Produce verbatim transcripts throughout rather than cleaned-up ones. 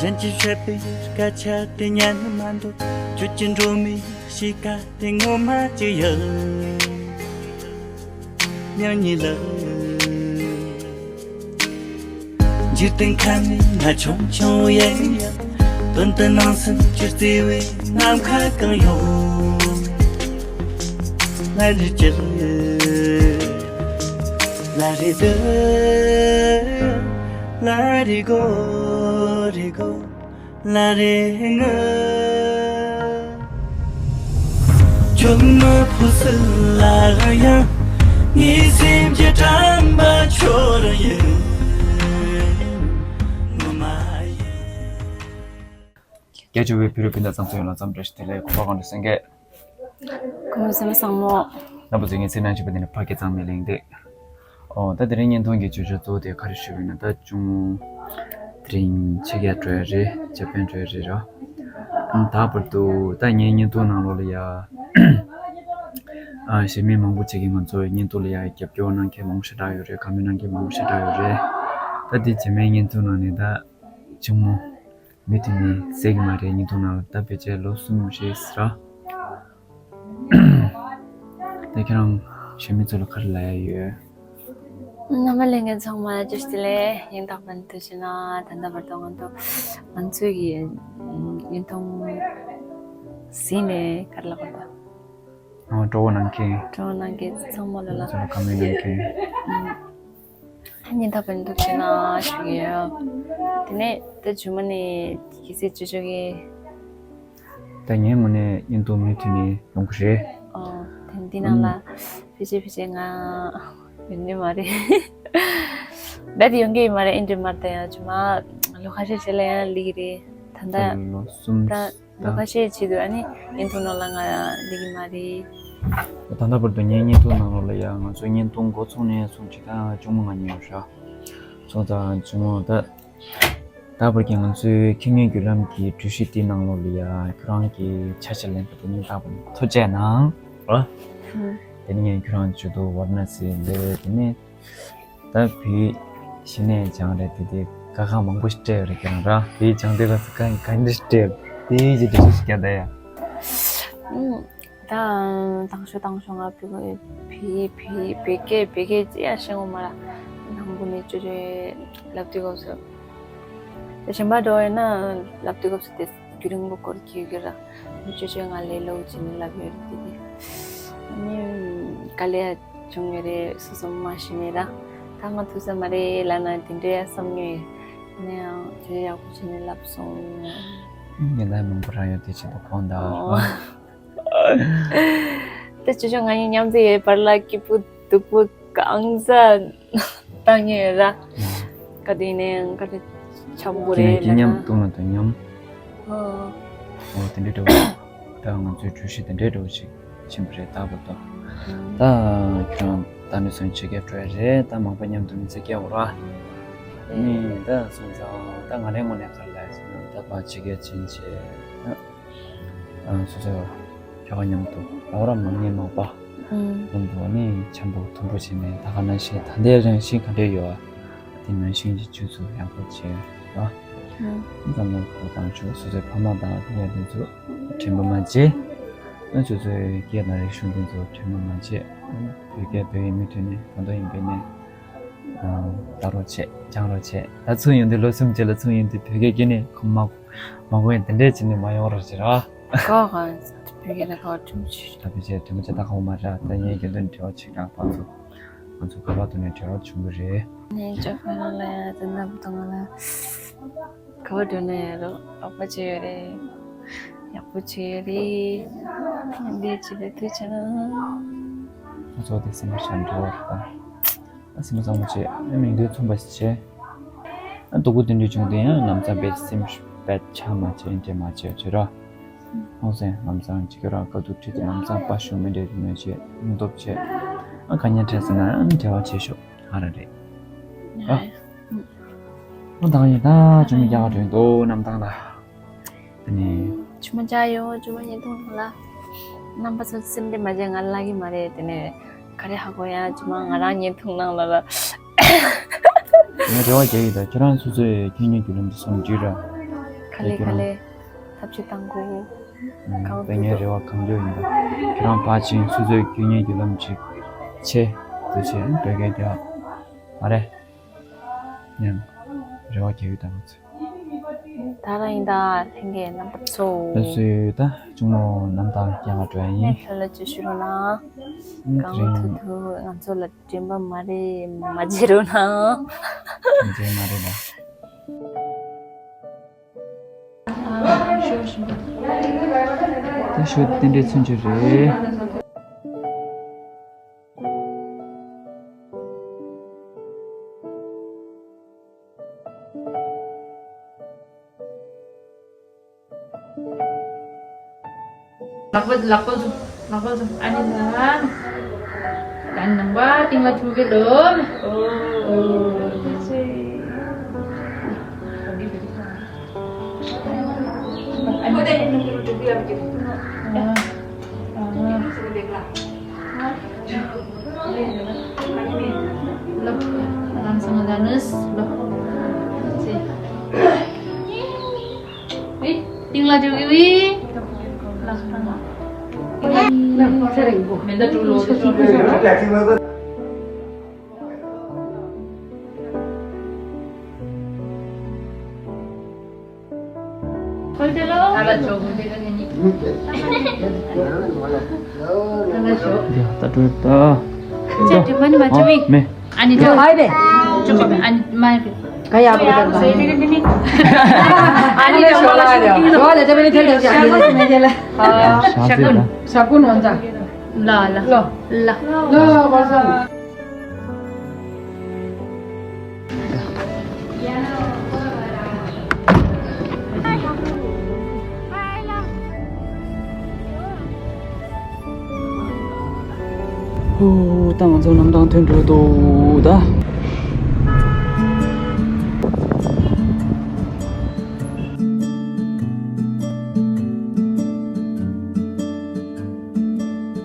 གཞན་གྱིས་བཤད་པའི་སྐད་ཆ་དེ་ཉན་མ་འདུག་ཁྱོད་ཀྱི་འགྲོ་མིའི་གཤིས་ཀ་དེ་ངོ་མ་ཅི་ཡིན། ཉལ་ཉིན་ལ། འཇིག་རྟེན་ཁམས་ནི་ན་ཆུང་ཆུང་ཡིན་ཡང་། དོན་དུ་ནང་སེམས་ཀྱི་བརྩེ་བའི་ནམ་མཁའ་གང་ཡོང་། ང་རེ་ཅི། ལ་རེ་དུ། ལ་རེ་གོ་རེ་གོ། ལ་རེ་ང་། ཆུང་མ་ཕུ་སུ་ལ་ཡང་། ངའི་སེམས་ཀྱི་དྲན་པ་ཁྱོད་ཡིན། ངོ་མ་ཡིན། རྒྱ་ཆེ་བའི་བོད་རིགས་སྤུན་ཟླ་ཚང་ཚོ་ཡོངས་ལ་འཚམས་འདྲི་ཞུ། དེ་ལས་གོ་སྐབས་གང་དུ་གསན་གེ། ཁོང་སེམས་བཟང་མོ། རྣམ་པ་ཚོ་ངའི་ཚེ་ནང་བཞིན་པ་འདི་ནི་ཕ་སྐད་གཙང་མའི་གླེང་སྟེགས། ཨོ་ད་དེ་རིང་བརྙན་ཐུང་གི་བརྗོད་བྱ་གཙོ་བོ་དེ་ག་རེ་ཞུ་བ་ཡིན་ན། ད་གཅུང་མོ་དེ་རིང་ཕྱི་རྒྱལ་འགྲོ་ཡ་རེད། འཇར་པན་འགྲོ་ཡ་རེད་ར། ཨང་། ད་བར་དུ་ད་ངའི་བརྙན་ཐུང་ནང་ལོགས་ལ་ཡ། ཨ་གཞས་མེད་མང་པོ་ཅིག་གིས་ང་ཚོའི་བརྙན་ཐུང་ལ་ཡ་རྒྱབ་སྐྱོར་གནང་མཁན་མང་པོ་ཞེ་དྲག་ཡོད་རེད། ཀོ་མེན་ནང་མཁན་མང་པོ་ཞེ་དྲག་ཡོད་རེད། ད་དེ་རྗེས་མའི་བརྙན་ཐུང་ནང་ནས་ད་གཅུང་མོ་མུ་མཐུད་ནས་གསལ་གྱི་མ་རེད། བརྙན་ཐུང་ནང་ལ་ད་ཕལ་ཆེར་ལོ་གསུམ་རེད་ཟེར་ར། དེ་ཁྱེད་རང་གཞས་མེད་ཚོ་ལ་ག་རེ་ལབ་ཡ་ཡོད། རྣམ་པ་ལྷན་རྒྱས་ཚང་མ་ལ་བཀྲ་ཤིས་བདེ་ལེགས། སྙིང་ཐག་པ་ནས་ཐུགས་རྗེ་གནང་། ད་ལྟ་བར་དུ་ང་ཚོ་ང་ཚོའི་གི་བརྙན་ཐུང་གཟིགས་ནས་ག་རེ་ལབ་དགོས་རེད། ཨ་སྤྲོ་བོ་གནང་མཁན། སྤྲོ་བོ་གནང་མཁན་ཚང་མ་ལ་ལ། ཚང་མ་ཀོ་མེན་གནང་མཁན། ཨུམ། སྙིང་ཐག་པ་ནས་ཐུགས་རྗེ་གནང་ཞུ་གི་ཡོད། དེ་ནས་ད་རྗེས་མ་ནས་གལ་སྲིད་ཅོ་ཅོ་གིས། ད་ངའི་ངོས་ནས་བརྙན་ཐུང་མུ་མཐུད་ནས་ཡོང་གི་རེད། ཨོ། དེ་འདི་ནང་ལ་ཨུམ། ཕལ་ཆེར་ཕལ་ཆེར་ང་ཡོང་གི་མ་རེད། ད་དེ་ཡོང་གི་ཡོད་མ་རེད། ཨེ་འདྲ་མ་རེད། ད་ཡང་རྗེས་མ་ལོ་ཁ་ཤས་རྗེས་ལ་ཡང་སླེབས་ཀྱི་རེད། ད་ད་ལྟ་ལོ་གསུམ། ད་ད་ལོ་ཁ་ཤས་རྗེས་དུས་ཨ་ནི་བརྙན་ཐུང་ནང་ལ་ང་སླེབས་ཀྱི་མ་རེད། ད་ལྟ་བར་དུ་ངའི་བརྙན་ཐུང་ནང་ལོགས་ལ་ཡང་ང་ཚོའི་བརྙན་ཐུང་འགོ་ཚུགས་ནས་བཟུང་ཅིག་ད་གཅུང་མོ་ང་གཉིས་ཡོད་ར། སོང་ཙང་གཅུང་མོ་ད་ད་བར་གྱི་ང་ཚོའི་ཁེ་ཉོན་བརྒྱུད་ལམ་གྱི་བརྗོད་གཞི་དེའི་ནང་ལོགས་ལ་ཡང་ཁྱོད་རང་གི་ཆ་ཤས་ལེན་པ་དེ་ནི་ད་བར་ཐུགས་རྗེ་གནང་། ཨ། ཧུམ། དེ་ནི་ངས་ཁྱོད་རང་བརྗོད་དུ་ཝཱ་ར་ཎ་སི་འདིར་དེ་ནི། ད་བོད་གཞི་ནས་སྦྱངས་རེད། དེ་དེ་དཀའ་ཁག་མང་པོ་ཞིག་སྤྲད་ཡོད་རེད། ཁྱེད་རང་ར་བོད་སྦྱངས་དུས་སྐབས་སུ་དཀའ་ངལ་ག་འདྲ་ཞིག་སྤྲད་ཡོད་རེད། དེ་ཡི་གེ་འདྲ་ཞིག་རྒྱག་ད་ཡ། ཨུམ། ད་དང་ཤོས་དང་ཤོས་ང་བོད་བོད་བོད་བོད་སྐད་བོད་སྐད་ཅི་ཡང་ཤེས་ཡོད་མ་རེད། ནང་ཁུལ་ནས་ཅོ་ཅོ་ལབ་དུས་སྐབས་སུ། དེ་གཞན་པ་འགྲོ་ཡོད་ན་ལབ་དུས་སྐབས་སུ་དེ་རྒྱུན་རིང་པོ་འགོར་གྱི་ཡོད་ཀྱི་ར། ཅོ་ཅོ་ང་ལས་སླ་བོ་བྱས་ནས་ལབ་ཡོད་རེད་དེ། ཨ་ནི་དཀའ་ལས་བྱུང་ཡོད་རེད། སོ་སོ་མ་ཤེས་ནས་ར། ད་ང་ཐུག་ས་མ་རེད་ལབ་ན་དེ་འདྲའི་བསམ་མྱོང་ཡོད། ཡིན་ན་ཡང་དེ་ཡག་པོ་བྱས་ནས་ལབ་སོང་། ཉེན་ཁ་མང་པོ་རག་ཡོད་དེ་ཆེད་དུ་ཁོང་དང་། ཨོ། ད་ཅོ་ཅོ་ང་གཉིས་མཉམ་དུ་ཡོད་བར་ལ་སྐྱིད་པོ་སྡུག་པོ་གང་ཟག་བཏང་ཡོད་ར། ག་དུས་ནས་ག་དུས་འཆམ་དགོས་རེད་ལབ་ན། ཁྱེད་མཉམ་བཏུང་ན་དང་མཉམ། ཨོ། ཨོ་དེ་འདྲའི་འདྲ་བོ། ད་ང་ཚོའི་གྲོས་གཞི་དེ་འདྲའི་འདྲ་བོ་ཞིག་ཕྱིན་པ་རེད། ད་བར་དུ། ད་ཁྱོད་རང་ད་ནས་བཟུང་ཕྱི་རྒྱལ་འགྲོ་ཡ་རེད། ད་མང་པོ་མཉམ་དུ་མི་ཚེ་སྐྱེལ་དགོས་ར། ནི་ད་སོང་ཙང་ད་ང་རའི་ངོས་ནས་ག་རེ་ལབ་ཟེར་ན། ད་ཕར་ཕྱི་རྒྱལ་ཕྱིན་བྱས། ཨ་སོ་སོ་ཁྱོ་ག་མཉམ་དུ་ཨ་རོགས་ར་མ་ངའི་མ་པ་ཨུམ། མཉམ་དུ་ནི་འཆམ་པོ་མཐུན་པོ་བྱས་ནས་ད་ག་ནང་བཞིན་ད་ལྟའི་རང་བཞིན་ག་འདྲས་ཡོད་ཨ། དེ་ནང་བཞིན་གྱི་སྤྱོད་ཚུལ་ཡག་པོ་བྱས་ར། ཨུམ། འཛམ་གླིང་ཁོ་དང་ཆོས་སོ་སོའི་ཕ་མ་དང་སྤུན་ཀྱག་དེ་ཚོ་དྲན་པ་མ་བརྗེད། ཨ་སོ་སོའི་སྐད་དང་རིག་གཞུང་དེ་ཚོ་དྲན་པ་མ་བརྗེད། ཨ་བོད་སྐད་བོད་ཡིག་མུ་མཐུད་ནས་ད་དུང་ཡིན་པས་ནས་ལྟ་རོགས་བྱེད། སྦྱང་རོགས་བྱེད། ད་ཚུར་ཡོང་དུས་ལོ་གསུམ་རྗེས་ལ་ཚུར་ཡོང་དུས་བོད་སྐད་སྐྱོན་ནས་ཁོ་མ་མ་གོ་ཡང་དེ་འདྲས་བྱས་ནས་མ་ཡོང་རོགས་བྱེད་ར། ག་ག་བོད་སྐད་ལ་ག་བ་ཁྲིམས་ཆུ། ད་བོད་སྐད་དྲན་པ་བརྗེད། ད་ག་བོ་མ་ར། ད་ངའི་དགེ་འདུན་དྲི་བ་ཆེ་ཁག་པ་ཚོ། ང་ཚོ་ག་པར་དུ་ནས་འབྲེལ་བ་བྱུང་གི་རེད། ནས་ཅོ་ཁ་ལ་ཡ་དེ་འདྲ་མི་འདུག་ང་ལ་ག་པར་འགྲོ་ན་ཡ་རོགས་ཨག་པ་བྱེད་ཡོད་རེད། ཡག་པོ་བྱེད་ཡོད་རེད། འདི་བྱེད་ལས་ཐུགས་ཆེ་ན། ང་ཚོ་དེ་སེམས་པ་ཤར་འགྲོ་བ་རེད་ད། ཨ་སེམས་པ་བཟང་པོ་བྱེད། ཨ་མིང་དོན་མཚུངས་པ་ཞིག་བྱེད། ཨ་སྡུག་པོ་དེ་འདྲ་བྱུང་དུས་ཡང་ལམ་སང་བེད་སེམས་བེད་ཆགས་མ་བྱེད། འདྲེ་མ་བྱེད་བྱེད་རོགས། ཧོ་སེ་ལམ་སང་ཅི་ག་རང་དཀའ་སྡུག་འཕྲད་དེ་ལམ་སང་དཔའ་ཞུམ་མི་འདྲ་མི་བྱེད། སྙིང་སྟོབས་བྱེད། ཨ་དཀའ་ངལ་འཕྲད་ཟེར་ན་ཨ་འབྲེལ་བ་བྱེད་ཤོག་ཨ་ར་རེད། ཨ། ཨ་ད་ཡིན་ད་ཅུང་མི་རྒྱག་འགྲོ་འདུག་གནམ་ཐང་ལ། དེ་ནས། ཆུ་མ་བྱ་ཡོང་ཆུ་མ་ཉེ་ཐུང་ལ། རྣམ་པ་ཚོ་སེམས་ཁྲལ་མ་བྱེད། ང་ལབ་ཀྱི་མ་རེད། དེ་ནས་ག་རེ་ཧ་གོ་ཡ་ཆུ་མ་ང་རང་ཉེ་ཐུང་ནང་ལ་ལ། ངས་རེ་བ་རྒྱག་གི་ད་ཁྱེད་རང་སོ་སོའི་ཁེ་ཉོན་བརྒྱུད་ལམ་དུ་སོང་འགྲིག་ར། ག་ལེ་ག་ལེ་ཐབས་ཤེས་བཏང་གོ། ཨ་གང་ད་ངའི་ཐུབ་རེ་བ་གང་མགྱོགས་ཡིན་ད། ཁྱེད་རང་ཕར་ཕྱིན་སོ་སོའི་རྒྱུ་དངོས་བརྒྱུད་ལམ་ཅིག་ཆེ་དུ་ཆེ་འགྲོ་མཁན་དེ་མ་རེད། ཡང་རེ་བ་རྒྱག་ཡོད་ད་ང་ཚོས། ད་རང་ཡིན་ད་ལྷན་རྒྱས་རྣམ་པ་ཚོ། ལགས་སོ་ད་གཅུང་མོ་རྣམ་ཐར་རྒྱག་ང་འགྲོ་ཡ་ཡིན། ལྷན་རྒྱས་ལ་བཅོས་ཞུ་རོགས་གནང་། ཨ་གང་དེ་རིང་ཐུབ་ཐུབ་ང་ཚོ་ལ་དྲན་པ་མ་རེད་མ་བརྗེད་རོགས་གནང་། དྲན་པ་མ་རེད་ད། ད་ཞོ་རྟེན་འབྲེལ་ཚུན་ཆོད་རེད། ལག་པ་ལག་པ་བཟུང་། ལག་པ་བཟུང་། ཨ་ནི་ལ། ད་ནང་པ་ཏིང་ལ་ཐུག་གི་ལོ། ཨོ། ལག་ལམ་སང་ལ་ནུས་ལོ། ཨེ། ཏིང་ལ་འཇུག་གི་བི། ལག་ཏང་། ཚེ་རིང་པོ། མེ་མདའ་དཀྲུག་ལོ། ཁོལ་ཏེ་ལོ། ཨ་ལ་ཆོག་གུ་ཏེ་ལ་ནི། ཨ་ལ་ཆོག་ཡ་ད་དྲོད་ད། ཅེ་དྲི་མ་ནི་མ་དྲི་བི། མེ། ཨ་ནི་ཅོ། ཨ་ནི་མ་གི། ག་ཡ་བུ་དང་། ཨ་ནི་ཅོ་ལ་ཡ། ཅོ་ལ་ཅོ་མེ་ཐལ་ཅོ་ལ། ཤ་ཀུན། ཤ་ཀུན་ཝང་ཙ། ལ་ལ། ལ་ལ། ལ་ལ་བ་ཙ། ཧུ། ད་ང་ཚོ་གནམ་ཐང་ཐོན་འགྲོ་འདུག་ད།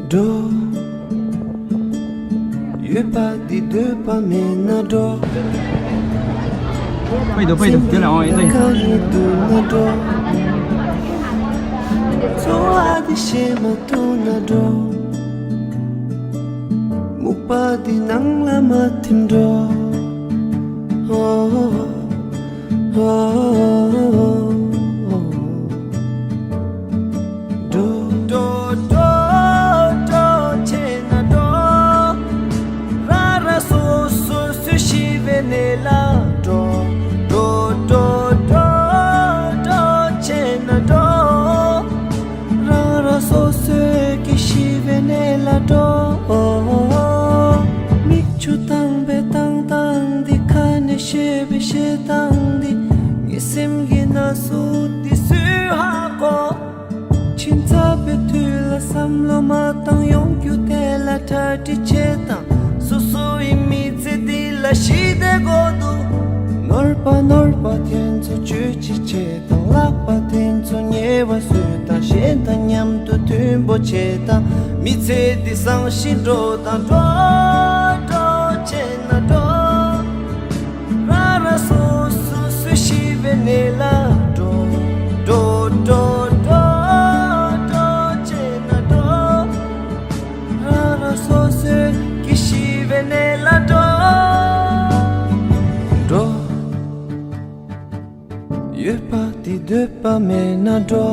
འགྲོ། ཡོད་པ་འདི་འདོད་པ་མེད་ན་འགྲོ། པའི་དུ་པའི་དུ་དེ་ལ་འོང་ཡིན་ཏེ། གང་ཡིན་འདུག་ན་འགྲོ། འཚོ་བ་འདི་ཤེས་མ་ཐུབ་ན་འགྲོ། སྨུག་པ་འདི་ནང་ལ་མ་ཐིམ་འགྲོ། འགྲོ། འགྲོ་འགྲོ་འགྲོ་བྱས་ན་འགྲོ། རང་རང་སོ་སོ་སུ་ཤི་བའི་གནས་ལ་འགྲོ། འགྲོ་འགྲོ་འགྲོ་འགྲོ་བྱས་ན་འགྲོ། རང་རང་སོ་སོའི་སྐྱེ་ཤི་བའི་གནས་ལ་འགྲོ། མིག་ཆུ་བཏང་བའི་བཏང་སྟངས་འདི། ཁ་ནས་བཤད་པའི་བཤད་སྟངས་འདི། ངའི་སེམས་ཀྱི་ན་ཟུག་འདི་སུས་ཧ་གོ། ཁྱིམ་ཚབ་པའི་དུས་ལ་བསམ་བློ་མ་བཏང་། ཡོང་རྒྱུ་དེ་ལ་གྲ་སྒྲིག་བྱེད་དང་། སོ་སོ་ཡི་མི་ཚེ་འདི་ལ་ཞི་བདེ་དགོས་འདུག་ནོར་བ་ནོར་བ་དེ་ཚོ་བཅོས་ཅི་བྱེད་དང་། ལག་པ་དེ་ཚོ་ཉེ་བར་བཟོས་དང་། གཞན་དང་མཉམ་དུ་མཐུན་པོ་བྱེད་དང་། མི་ཚེ་འདི་བཟང་ཞིང་འགྲོ་དང་། འགྲོ་འགྲོ་བྱས་ན་འགྲོ། རང་རང་སོ་སོ་སུ་ཤི་བའི་གནས་ལ་འགྲོ། འགྲོ་འགྲོ་འགྲོ་འགྲོ་བྱས་ན་འགྲོ། རང་རང་སོ་སོའི་སྐྱེ་ཤི་བའི་གནས་ལ་འགྲོ། འགྲོ། ཡོད་པ་འདི་འདོད་པ་མེད་ན་འགྲོ།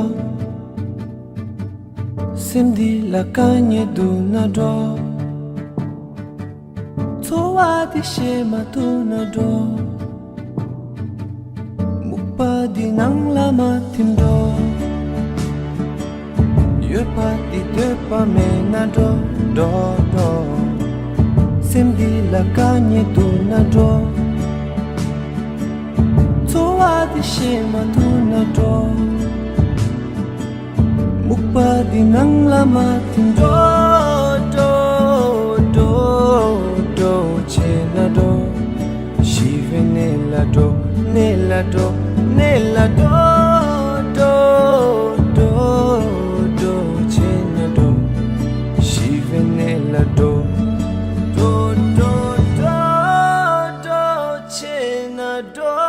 སེམས་འདི་ལ་དཀའ་ངལ་འདུག་ན་འགྲོ། འཚོ་བ་འདི་ཤེས་མ་ཐུབ་ན་འགྲོ། སྨུག་པ་འདི་ནང་ལ་མ་ཐིམ་འགྲོ། ཡོད་པ་འདི་འདོད་པ་མེད་ན་འགྲོ། འགྲོ་འགྲོ། སེམས་འདི་ལ་དཀའ་ངལ་འདུག་ན་འགྲོ། འཚོ་བ་འདི་ཤེས་མ་ཐུབ་ན་འགྲོ། སྨུག་པ་འདི་ནང་ལ་མ་ཐིམ་འགྲོ། འགྲོ་འགྲོ་འགྲོ་བྱས་ན་འགྲོ། ཤི་བའི་གནས་ལ་འགྲོ། གནས་ལ་འགྲོ། གནས་ལ་འགྲོ། འགྲོ་འགྲོ་འགྲོ་བྱས་ན་འགྲོ། ཤི་བའི་གནས་ལ་འགྲོ། འགྲོ་འགྲོ་འགྲོ་འགྲོ་བྱས་ན་འགྲོ།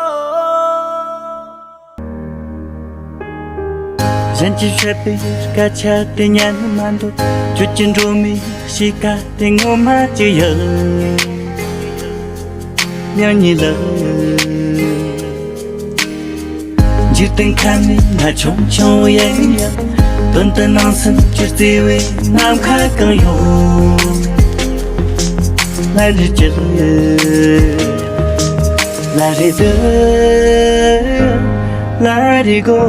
གཞན་གྱིས་བཤད་པའི་སྐད་ཆ་དེ་ཉན་མ་འདོད། ཁྱོད་ཀྱི་འགྲོ་མིའི་གཤིས་ཀ་དེ་ངོ་མ་ཅི་ཡིན། མྱི་གཉིས་ལ། འཇིག་རྟེན་ཁམས་ནས་ང་ཆུང་ཆུང་ཡིན་ཡང་། དོན་དུ་ནང་སེམས་ཀྱི་བརྩེ་བའི་ནམ་མཁའ་གང་ཡོད། ལ་རེ་ཅི། ལ་རེ་དུ། ལ་རེ་གོ་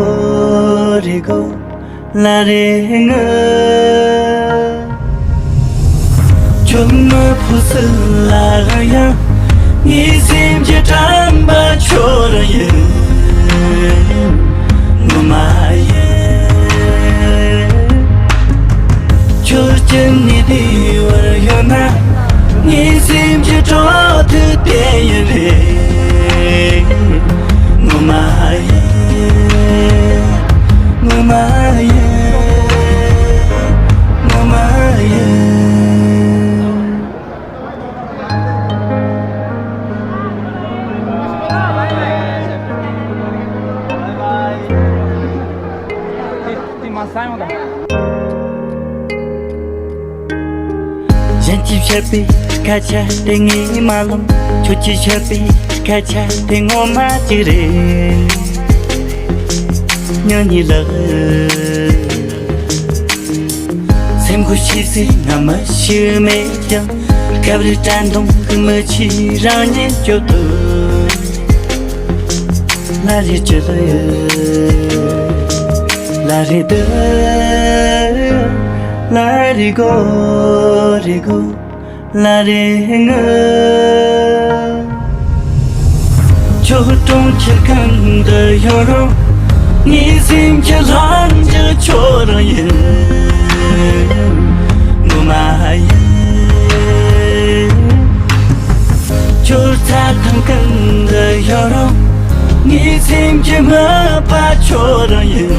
རེ་གོ། ལ་རེ་ང་། ཁྱོད་མ་ཕོ་སི་ལ་ཡང་། ངའི་སེམས་ཀྱི་དྲན་པ་ཁྱོད་རང་ཡིན། ངོ་མ་ཡིན། ཁྱོད་ཀྱི་ནི་བདེ་བར་ཡོད་ན། ངའི་སེམས་ཀྱི་གྲོགས་དེ་དེ་ཡིན་རེད། ངོ་མ་ཡིན། ངོ་མ་ཡིན། ངོ་མ་ཡིན། དེ་མ་ས་ཡོང་དང་། གཞན་གྱིས་བཤད་པའི་སྐད་ཆ་དེ་ངས་མ་ལོངས། ཁྱོད་ཀྱིས་བཤད་པའི་སྐད་ཆ་དེ་ངོ་མ་གཅིག་རེད། མྱི་གཉིས་ལ། སེམས་ཁུར་བྱེད་སའི་ང་མི་ཞིག་མེད་ཀྱང་། སྐབས་རེ་དྲན་གདུང་གི་མི་ཆེས་རང་ཉིད་སྐྱོ་དུས། ལ་རེ་ཅི། ལ་རེ་དུ། ལ་རེ་གོ་རེ་གོ། ལ་རེ་ང་། ཁྱོད་གྲོང་ཁྱེར་གང་དུ་ཡོད་རུང་། ངའི་སེམས་ཀྱི་ལྷམ་གྱི་ཁྱོད་རང་ཡིན། ངོ་མ་ཡིན། ཁྱོད་ཚ་ཐང་གང་དུ་ཡོད་རུང་། ངའི་སེམས་ཀྱི་མ་པ་ཁྱོད་རང་ཡིན།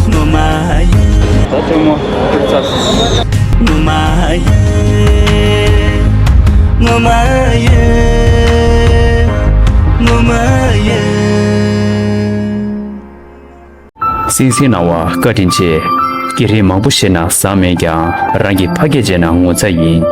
ངོ་མ་ཡིན། ད་ལྟད་མོ་སྤྲུག་ཚར། ངོ་མ་ཡིན། ངོ་མ་ཡིན། ངོ་མ་ཡིན། གསན་གཟིགས་གནང་བར་བཀའ་དྲིན་ཆེ། སྐད་རིགས་མང་པོ་ཤེས་ན་བཟང་མེད་ཀྱང་། རང་གི་ཕ་སྐད་བརྗེད་ན་ངོ་ཚ་ཡིན།